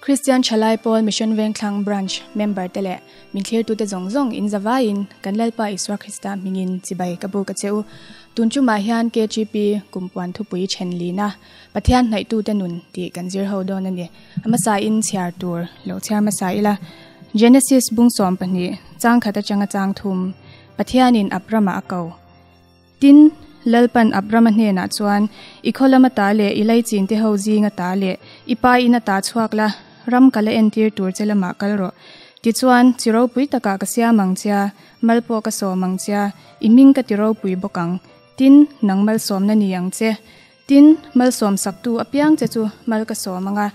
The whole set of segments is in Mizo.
Kristian Thalai Pawl Mission Vengthlang Branch member te leh min thlirtute zawng zawng in zavaiin kan Lalpa Isua Krista hmingin chibai ka buk a che u. Tun chumah hian KGP kumpuan thupui then lina Pathian hnaihtute nun tih kan zir ho dawn a ni. A hmasa in chhiar tur lo chhiar hmasa ila. Genesis bung 12 chang khat atanga chang thum Pathianin Abrama a ko. Tin, Lalpan Abrama hnenah chuan, I khaw lama ta leh i laichin te ho zinga ta leh i pa ina ta chhuak la, ram ka la entir tur che lamah kal rawh. Tichuan, chi ropui takah ka siam ang chia, mal pawh ka sawm ang chia, i hming ka ti ropui bawk ang. Tin, nang malsawmna ni ang che. Tin, malsawm saktu apiang che chu mal ka sawm ang a,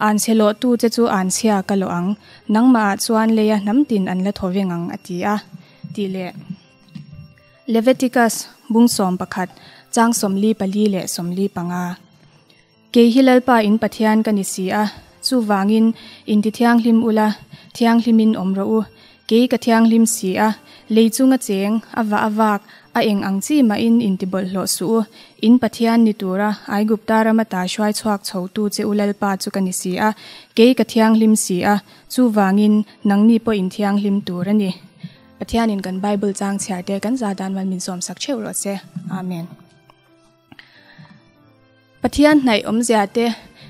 anchhe lawhtu che chu anchhia ka lawh ang. Nangmahah chuan leia hnam tin an la thaw veng ang, a ti a, tih leh. Leviticus bung 11, chang 44 leh 45. Kei hi Lalpa in Pathian ka ni si a, chuvangin inti thianghlim ula, thianghlimin awm rawh u. Kei ka thianghlim si a, lei chunga cheng, a vah a vak, a eng ang chi mahin inti bawlhhlawh suh u. In Pathian ni tura Aigupta rama ta hruai chhuak chhotu che u Lalpa chu ka ni si a, kei ka thianghlim si a, chuvangin nangni pawh in thianghlim tur a ni. Pathianin kan Bible chang chhiar te kan za dan man min sawm sak theuh rawh se. Amen. Pathian hnaih awmzia te,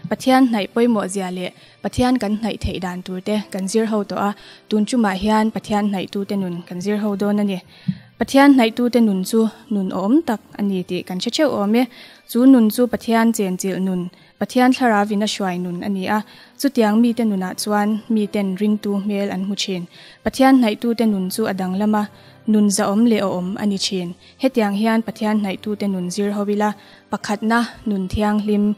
Pathian hnaih pawimawh zia leh Pathian kan hnaih theih dan tur te kan zir ho tawh a, tun chumah hian Pathian hnaih tu te nun kan zir ho dawn a ni. Pathian hnaih tu te nun chu nun awm tak a ni tih kan hre theuh awm e. Chu nun chu Pathian chenchilh nun, Pathian thlarauin a hruai nun a ni a, chutiang mite nunah chuan miten ringtu hmel an hmu thin. Pathian hnaihtute nun chu a danglam a, nun zahawm leh awhawm a ni thin. Hetiang hian Pathian hnaihtute nun zir ho ila, pakhatna, nun thianghlim.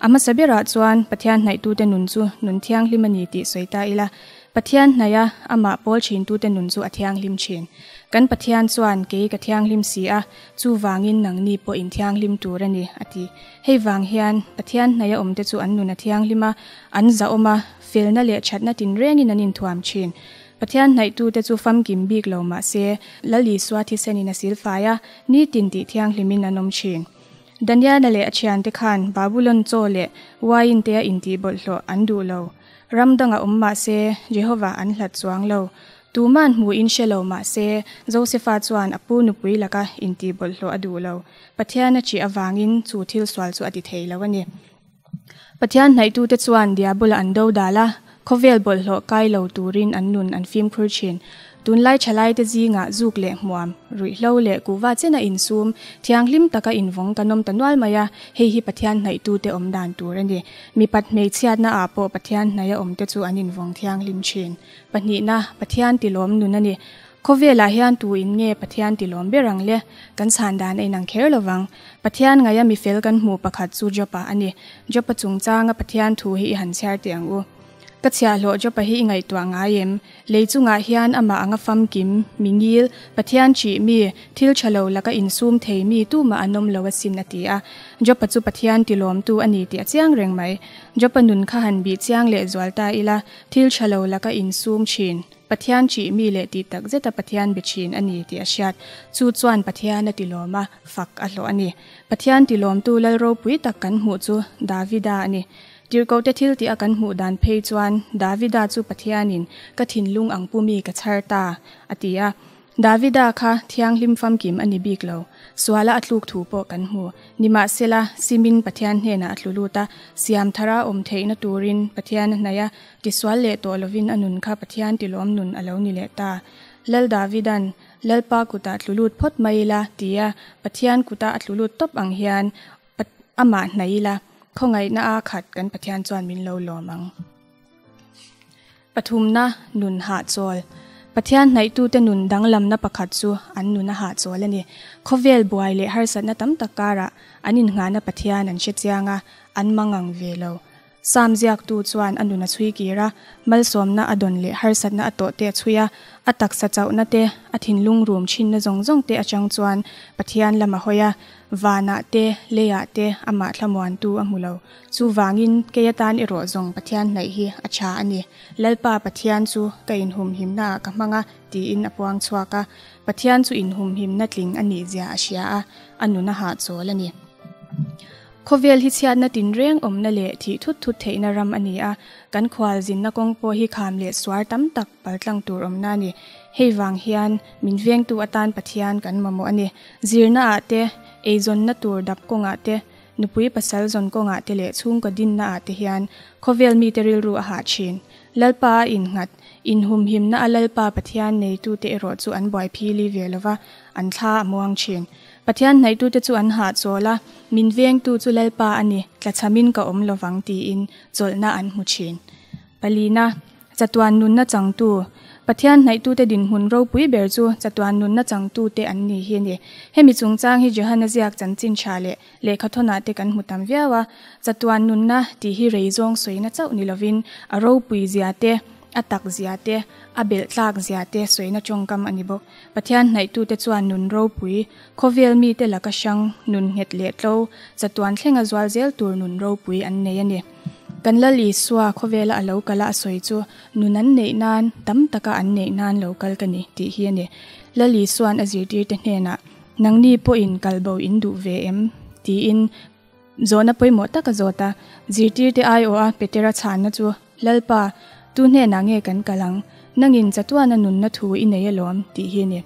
A hmasa berah chuan Pathian hnaihtute nun chu nun thianghlim a ni tih sawi ta ila, Pathian hnaia amah pawl thintute nun chu a thianghlim thin. Kan Pathian chuan kei ka thianghlim si a, chuvangin nangni pawh in thianghlim tur a ni, a ti. Hei vang hian Pathian hnaia awmte chu an nun a thianghlim a, an zahawm a, felna leh thatna tinrengin an inthuam thin. Pathian hnaihtute chu famkim bik lo mah se, Lal Isua thisenin a silfai a, nitin tih thianghlimin an awm thin. Daniela leh a thiante khan Babulon chaw leh uaiin te a intih bawlhhlawh an duh lo. Ram dangah awm mah se, Jehovah an hlat chuang lo. Tuman hmuhin hre lo mah se, Josefa chuan a pu nupui laka intih bawlhhlawh a duh lo. Pathian a ṭih avangin chu thil sual chu a ti thei lo a ni. Pathian hnaihtute chuan Diabola an do dal a, khawvel bawlhhlawh kai lo turin an nun an fimkhur thin. Tunlai thalaite zingah zuk leh hmuam, ruihhlo leh kuhva chena insum, thianghlim taka invawng kan awm ta nual mai a, hei hi Pathian hnaihtute awm dan tur a ni. Mipat hmeichhiatna ah pawh Pathian hnaia awmte chu an invawng thianghlim thin. Pahnihna, Pathian tilawm nun a ni. Khawvelah hian tu in nge Pathian tilawm ber ang le? Kan chhan dan a inang kher lovang. Pathian ngaia mifel kan hmuh pakhat chu Job-a a ni. Job-a chungchanga Pathian thu hi i han chhiar teh ang u. Ka chhiahhlawh Job-a hi i ngaihtuah ngai em? Lei chungah hian amah anga famkim, mi ngil, Pathian ṭih mi, thil ṭha lo laka insum thei mi tumah an awm lo asin a ti a. Job-a chu Pathian tilawmtu a ni tih a chiang reng mai. Job-a nun kha han bih chiang leh zual ta ila, thil ṭha lo laka insum ṭhin, Pathian ṭih mi leh tih tak zeta Pathian be ṭhin a ni tih a hriat. Chu chuan Pathian a tilawm a, fak a hlawh a ni. Pathian tilawmtu lal ropui tak kan hmuh chu Davida a ni. Tirhkohte thil tih a kan hmuh dan phei chuan Davida chu Pathianin ka thinlung ang pu mi ka chhar ta, a ti a. Davida kha thianghlim famkim a ni bik lo. Suala a tluk thu pawh kan hmu. Nimahsela, simin Pathian hnenah a tlu lut a, siam thara awm theihna turin Pathian a hnaih a, tisual leh tawh lovin a nun kha Pathian tilawm nun a lo ni leh ta. Lal Davidan, Lalpa kutah tlu lut phawt mai ila, tia Pathian kuta a tlu lut tawp ang hian amah hnaih ila, khawngaihna a khat kan Pathian chuan min lo lawm ang. Pathumna, nun hahchawl. Pathian hnaihtute nun danglamna pakhat chu an nun a hahchawl a ni. Khawvel buai leh harsatna tam tak karah an innghahna Pathian an hre chiang a, an mangang ve lo. Sam ziaktu chuan a nun a chhui kir a, malsawmna a dawn leh harsatna a tawh te a chhui a, a taksa chauhna te, a thinlung rum thinna zawng zawng te atang chuan Pathian lam a hawi a, vanah te, leiah te amah thlamuantu a hmu lo. Chuvangin kei atan erawh zawng Pathian hnaih hi a tha a ni. Lalpa Pathian chu ka inhumhimnaah ka hmang a, tiin a puang chhuak a. Pathian chu inhumhimna tling a nih zia a hria a, a nun a hahchawl a ni. Khawvel hi chhiatna tinreng awmna leh thih thut thut theihna ram a ni a, kan khualzinna kawng pawh hi kham leh suar tam tak paltlang tur awmna a ni. Hei vang hian min vengtu atan Pathian kan mamawh a ni. Zirna ah te, eizawnna tur dap kawngah te, nupui pasal zawn kawngah te leh chhungkaw dinna ah te hian khawvel mite rilru a hah thin. Lalpa a innghat, inhumhimna a Lalpa Pathian neitute erawh chu an buai phili ve lova, an thla a muang thin. Pathian hnaihtute chu an hahchawl a, Min vengtu chu Lalpa a ni, tlachhamin ka awm lovang tiin chawlhna an hmu thin. Palina, Chatuan nunna changtu, Pathian hnaihtute dinhmun ropui ber chu chatuan nunna changtute an ni hi a ni. Hemi chungchang hi Johana ziak chanchin tha leh lehkhathawnah te kan hmu tam viau a. Chatuan nunna tih hi rei zawng sawina chauh ni lovin a ropui zia te, a tak zia te, a belh tlak zia te sawina tawngkam a ni bawk. Pathian hnaihtute chuan nun ropui, khawvel mite laka hrang, nun nghet leh tlo, chatuan thlenga zual zel tur nun ropui an nei a ni. Kan Lal Isua khawvela a lo kal a a sawi chu, Nun an neih nan, tam taka an neih nan lo kal ka ni, tih hi a ni. Lal Isua'n a zirtirte hnenah, Nangni pawhin kalbo in duh ve em? tiin zawhna pawimawh tak a zawt a. Zirtirte aiawha Petera chhanna chu, Lalpa, tu hnenah nge kan kal ang? Nangin chatuana nunna thu i nei alawm, tih hi a ni.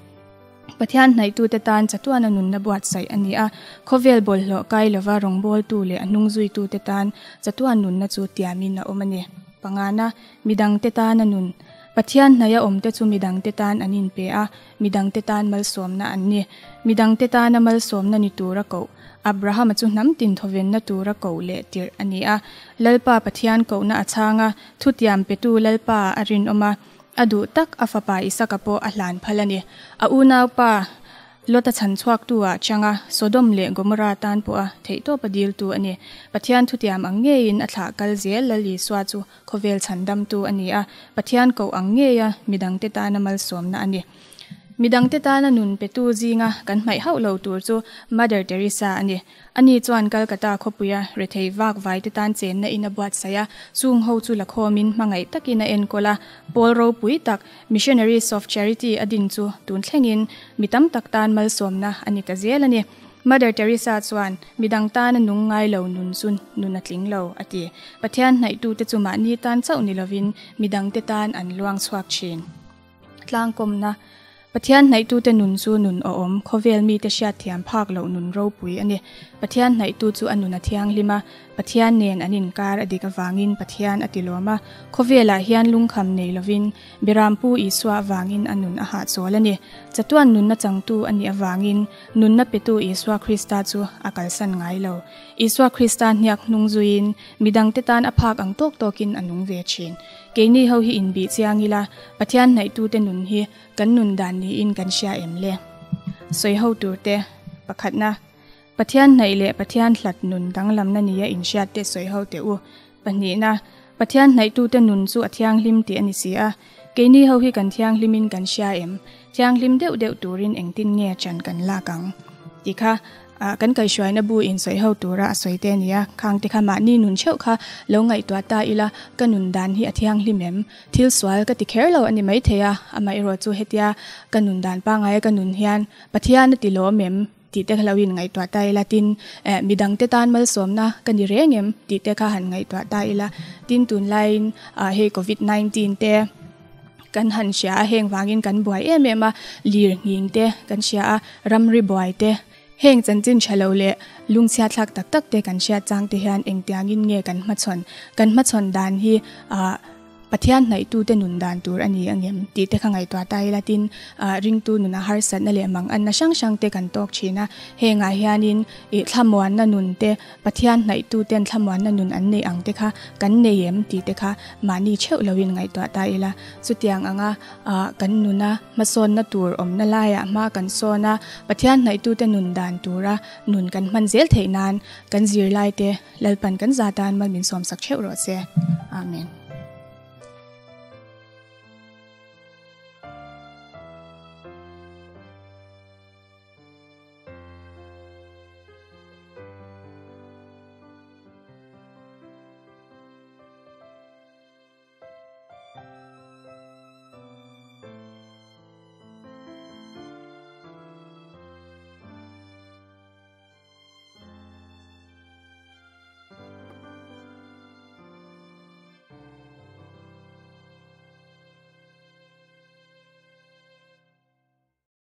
Pathian hnaihtute tan chatuana nunna buatsaih a ni a, khawvel bawlhhlawh kai lova rawngbawltu leh a hnungzuitute tan chatuan nunna chu tiamin a awm a ni. Pangana, midangte tana nun. Pathian hnaia awmte chu midangte tan an inpe a, midangte tan malsawmna an ni. Midangte tana malsawmna ni tura koh, Abrahama chu hnam tin thawvenna tura koh leh tirh a ni a. Lalpa Pathian kohna a chhang a, thutiam petu Lalpa a rinawm a, A duh tak a fapa Isaka pawh a hlan phal a ni. A unaupa Lota chhan chhuaktu ah chang a, Sodom leh Gomorrah tan pawh a theihtawp a diltu a ni. Pathian thutiam ang ngeiin a thlah kal zel Lal Isua chu khawvel chhandamtu a ni a, Pathian koh ang ngeia midangte tana malsawmna a ni. Midangte tana nun petu zinga kan hmaih hauh lo tur chu Mother Teresa a ni. Ani chuan Calcutta khawpuia rethei vak vaite tan chenna in a buatsaih a, chung ho chu la khawmin hmangaih takin a enkawl a, pawl ropui tak Missionaries of Charity a din chu tun thlengin mi tam tak tan malsawmna a ni ta zel a ni. Mother Teresa chuan, Midang tana nung ngai lo nun chu nun a tling lo, a ti. Pathian hnaihtute chu mahni tan chauh ni lovin midangte tan an luang chhuak thin. Tlangkawmna, Pathian hnaihtute nun chu nun awhawm, khawvel mite hriatthiam phak loh nun ropui a ni. Pathian hnaihtu chu a nun a thianghlim a, Pathian nen an inkar a dik avangin Pathian a tilawm a, khawvelah hian lungkham nei lovin Berampu Isua avangin a nun a hahchawl a ni. Chatuan nunna changtu a nih avangin nunna petu Isua Krista chu a kalsan ngai lo. Isua Krista hniak hnung zuiin midangte tan a phak ang tawk tawkin a nung ve thin. Keini ho hi inbih chiang ila, Pathian hnaihtute nun hi kan nun dan niin kan hria em le? Sawi ho turte, Pakhatna, Pathian hnaih leh Pathian hlat nun danglamna nia inhriatte sawi ho teh u. Pahnihna, Pathian hnaihtute nun chu a thianghlim tih a ni si a, keini ho hi kan thianghlimin kan hria em? Thianghlim deuh deuh turin engtin nge chan kan lak ang? Tih kha kan kaihhruaina bu in sawi ho tura a sawi te a ni a, khang te kha mahni nun theuh kha lo ngaihtuah ta ila ka nun dan hi a thianghlim em? Thil sual ka ti kher lo a ni maithei a, amaherawh chu hetia ka nun dan pangaia ka nun hian Pathian a ti lawm em? Tih te kha lo in ngaihtuah ta ila tin midang te tan malsawmna ka ni reng em? Tih te kha han ngaihtuah ta ila tin tunlaiin hei covid 19 te kan han hria a heng vangin kan buai em em a lir nghing te kan hria a ramri buai te heng chanchin tha lo leh lungchhia thlak tak tak te kan hriat chang te hian engtiangin nge kan hmachhawn kan hmachhawn dan hi ah Pathian hnaihtute nun dan tur a ni angem tih te kha ngaihtuah ta ila tin ringtu nuna harsatna leh manganna hrang hrang te kan tawk thin a, hengah hianin ih thlamuanna nun te Pathian hnaihtuten thlamuanna nun an neih ang te kha kan nei em tih te kha mahni theuh loin ngaihtuah ta ila chutiang anga kan nuna hmasawnna tur awmna laiah hma kan sawn a, Pathian hnaihtute nun dan tura nun kan hman zel theih nan kan zirlaite Lalpan kan za tan mal min sawmsak theuh rawh se. Amen.